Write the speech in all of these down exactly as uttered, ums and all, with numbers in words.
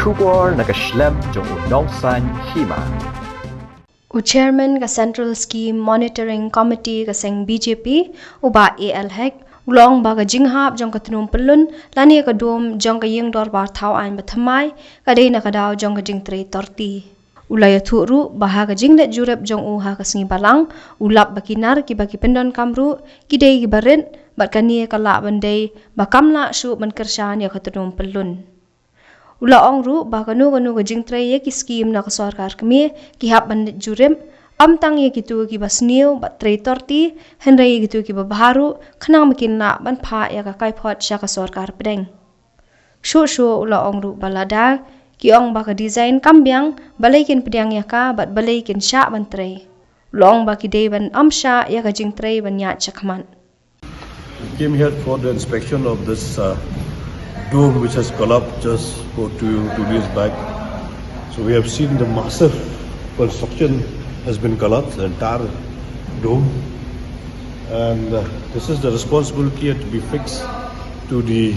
Khubor na ka shlem jong u Nongsaiñ Hima. U Chairman ka Central Scheme Monitoring Committee ka seng B J P, u Bah A L Hek, u la ong ba ka jinghap jong ka tnum pyllun lane ka dome jong ka ïing dorbar thaw aiñ ba thymmai ka dei na ka daw jong ka jingtrei torti. U la ïathuh ruh ba ha ka jingleit jurip jong u ha ka sngi Balang, u lap ba ki nar kiba ki pyndonkam ruh ki dei kiba rit, bad kane ka lah ban dei ba kam lah shuh ban kyrshan ïa ka tnum pyllun. U la ong ruh ba kano kano ka jingtrei ïa ki skhim na ka sorkar kmie ki hap ban leit jurip, ym tang ïa kito kiba sniew bad trei torti, hynrei ïa kito kiba bha ruh, khnang ba kin lah ban phah ïa ka kaiphod sha ka sorkar pdeng. Shuh shuh u la ong ruh ba lada ki ong ba ka design kam biang, balei kin pdiang ïa ka bad balei kin shah ban trei. U la ong ba ki dei ban ym shah ïa ka jingtrei ban ïaid shakhmat. We came here for the inspection of this uh, dome which has collapsed just for two, two days back. So we have seen the massive construction has been collapsed, the entire dome. And uh, this is the responsibility to be fixed to the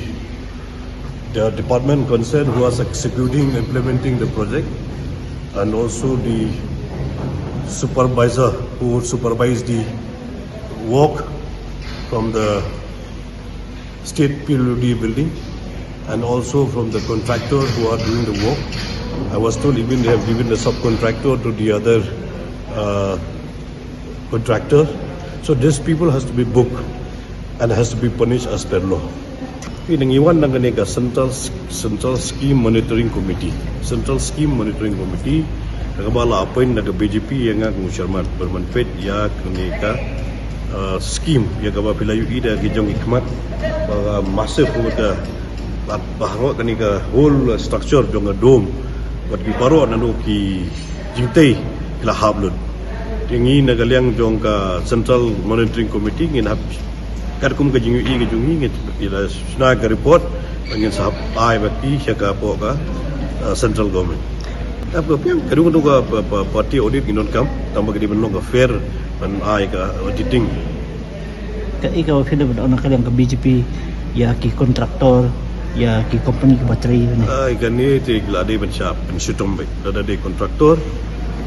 the department concerned who was executing, implementing the project, and also the supervisor who would supervise the work from the state P W D building and also from the contractor who are doing the work. I was told even they have given the subcontractor to the other uh, contractor. So these people has to be booked and has to be punished as per law. Ina ngi wan nang kane ka Central Central Scheme Monitoring Committee. Central Scheme Monitoring Committee kaba la appoint na ka B J P ïa nga kum chairman, ban peit ïa kane ka uh, scheme ïa kaba phi la ïohi da ki jong ki khmat ba massive ka ba baroh kane ka whole structure jong ka dome. Bad ki baroh nano ki jingtei ki la hap lut. Te ngi na ka liang jong ka Central Monitoring Committee ngin hap katkum ka jingïohi ka jong ngi ngin ïa la shna ka report ngin sa hap ai ba ki sha ka poh ka uh, central government. Ap ka piang ka dung ka party audit ngin don kam tang ba ka di ban long ka fair ban ai ka auditing. Ka i ka wa fida ba da ona ka liang ka B J P ïa ki contractor ïa ki company ki battery ne. Ai ka ni te la dei ban sha ban shitom bai da da dei contractor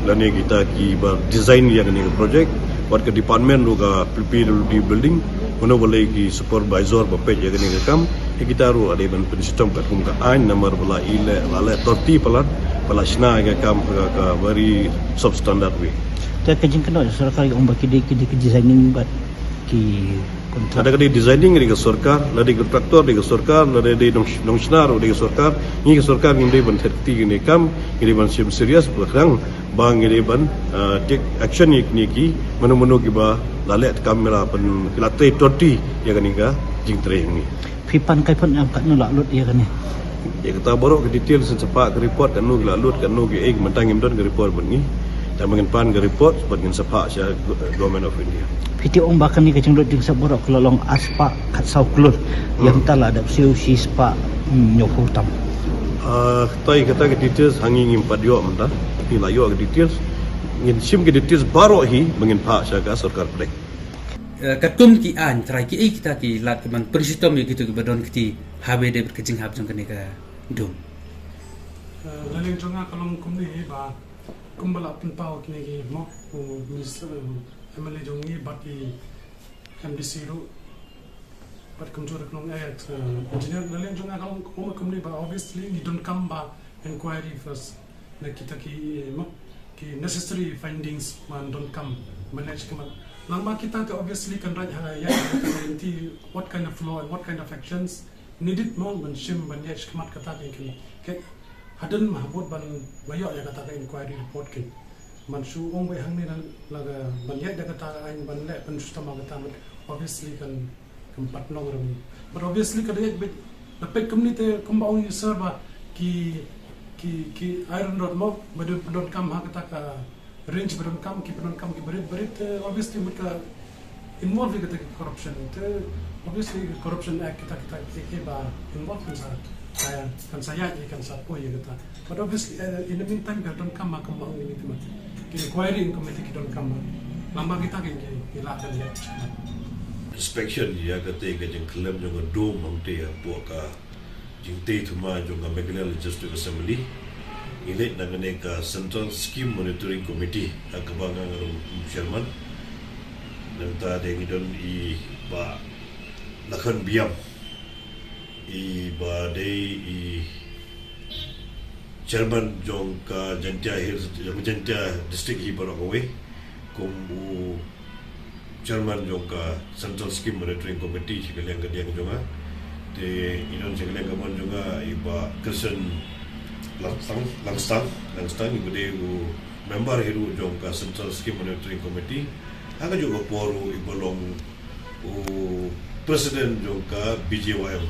la ne kita ki ba design ïa ka ni ka project wat ka department ru ka P W D building kono ba lei ki supervisor ba peit ïa ka ni ka kam ïa kita ru la dei ban ban shitom kat kum ka ain namar ba la i le la le torti palat ba la shna ïa ka kam ka very substandard way. Te ka jingkynnoh sorkar ong ba ki dei ki dei ki designing bad ki Lada ka dei designing dei ka sorkar, lada dei contractor dei ka sorkar, lada dei nong nong shnar dei ka sorkar, ngi ka sorkar ngim dei ban thet kti kine kam, ngi dei ban shim serious ba khrang ba ngi dei ban take action ïa kine ki mano mano kiba la leh kam la ban ki la tei toti ïa kane ka jingtrei ngi. Phi pan kai pan ïa katno la lut ïa kane. Ïa kata baroh ka details sa pha ka report katno ki la lut katno ki ei mynta ngim don ka report ban ngi. Tang ba ngin pan ka report ban ngin sa pha sha Government of India. Phi te ong ba kane ka jinglut jingsaw baroh ka la long ar spah khatsaw klur. Ïa mynta la dap siew shi spah hynñiewphew tam. Tang kata ka details ha ngi ngim pat ïoh mynta. Phi la ïoh ka details ngin shim ka details baroh hi ba ngin pha sha ka sorkar pdeng. Katkum ki aiñ trai kiei kita ki lad ki ban pynshitom ïa kito kiba don kti haba dei bad ka jinghap jong kane ka dum. Laliang jong nga ka long kumne hi ba kumba la pynpaw kine ki mo u minister M L A jong ngi bad i M D C ruh bad kumjuh ruh ka long ex engineer. Laliang jong nga ka long kumba kumne ba obviously ngi donkam ba inquiry first. Na kita ki mo ki necessary findings man donkam manage kaman. Nang ma kita ka obviously kan raj ha ïa ka lenti what kind of law and what kind of actions needed mo ban shim ban ïa shikmat kata ka kan ke hadin ma habut ban ba ïa kata ka inquiry report ke man shu ong bai hangne na la ban ïa kata ain ban le ban shu tama kata obviously kan Kan pat nongrim. But obviously ka dei bit na pet kumne te kumba ong i sir ba ki ki ki iron rod mo ba don don kam ha kata ka range ba don kam ki ba don kam ki barit barit te obviously mut ka involve kata ki corruption te obviously corruption act kita kita ke ba involve kan sa kan sa ya kan sa po ya kata. But obviously in the meantime ka don kam ma kam ma ngi ni temat. Ki inquiry in committee ki don kam ma. Lamba kita ki ki la kan ya. Inspection ya ka te ka jingkhlem jong ka dum hangte ya po ka Jingtei thma jong ka Meghalaya Legislative Assembly. Ngi leit na kane ka Central Scheme Monitoring Committee ha kaba nga nga long chairman. Nangta de ngi don i Bah Lakhon Biam, i ba dei i chairman jong ka Jaintia Hills, jong Jaintia District hi baroh kawei, kum u chairman jong ka Central Scheme Monitoring Committee sha ka liang ka diang jong nga. Te i don sha ka liang ka mon jong nga i Bah Christian Langstang, Langstang, Langstang, i ba dei u member hi ruh jong ka Central Scheme Monitoring Committee. Ha kajuh ka por ruh i ba long u president jong ka B J Y M,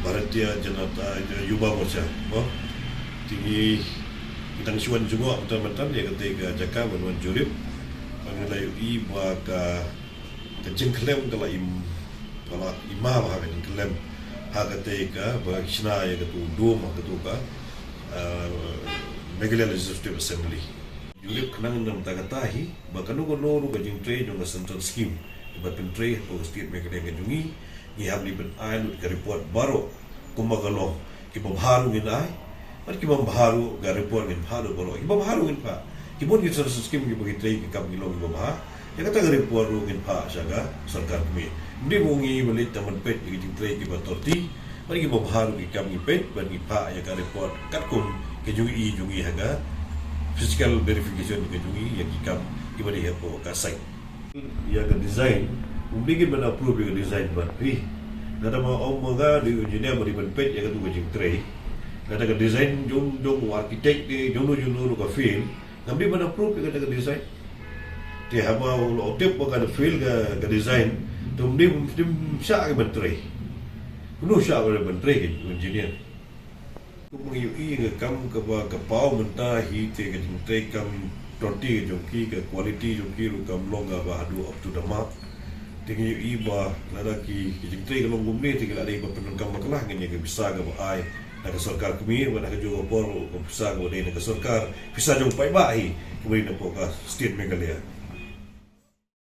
Bharatiya Janata Yuva Morcha, mo. Te ngi, ngi dang shu wan jngoh mynta mynta ïa katei ka jaka ban wan jurip. Ba ngi la ïohi ba ka, ka jingkhlem ka la im, ka la im ha ka jingkhlem ha katei kaba shna ïa katu dum ha katu ka, ah, Meghalaya Legislative Assembly. Jurip khnang namar kata hi ba kano kano ruh ka jingtrei jong ka Central Scheme ba pyntrei hapoh ka State Meghalaya ka jong ngi, ngi hap ban ai lut ka report baroh kumba ka long. Kiba bha ruh ngin ai, bad kiba bha ruh ka report ngin phah lut baroh. Kiba bha ruh ngin phah. Ki bun ki Central Scheme kiba ki trei ki kam ki long kiba bha. Ïa kata ka report ruh ngin phah sha ka sorkar kmie. Ym dei ba ngi ba leit tang ban peit ïa ki jingtrei kiba torti, bad kiba bha ruh ki kam ngi peit, bad ngi phah ïa ka report katkum ka jong i jong i ha ka physical verification ka jong i ïa ki kam kiba dei hapoh ka site. Ïa ka design, ym dei ban approve ïa ka design bad phi. Lada ma ong ma nga dei engineer ba dei ban peit ïa katu ka jingtrei. Lada ka design jong, jong u architect dei, jong no jong no ruh ka fail, ngam dei ban approve ïa kata ka design. Te haba u la tip ba ka da fail ka, ka design, te ym dei, ym dei shah ka ban trei. Kumno shah ka ban trei ka engineer. Kum ngi ïohi ïa ka kam kaba ka paw mynta hi te ka jingtrei kam torti ka jong ki, ka quality jong ki ruh kam long kaba haduh up to the mark. Te ngi ïohi ba lada ki, ki jingtrei ka long kumne te ki la dei ba pyndonkam bakla, ngin ïa ka pisa kaba ai na ka sorkar kmie, bad ha kajuh ka por ka pisa kaba dei na ka sorkar, pisa jong paidbah hi kaba dei napoh ka State Meghalaya.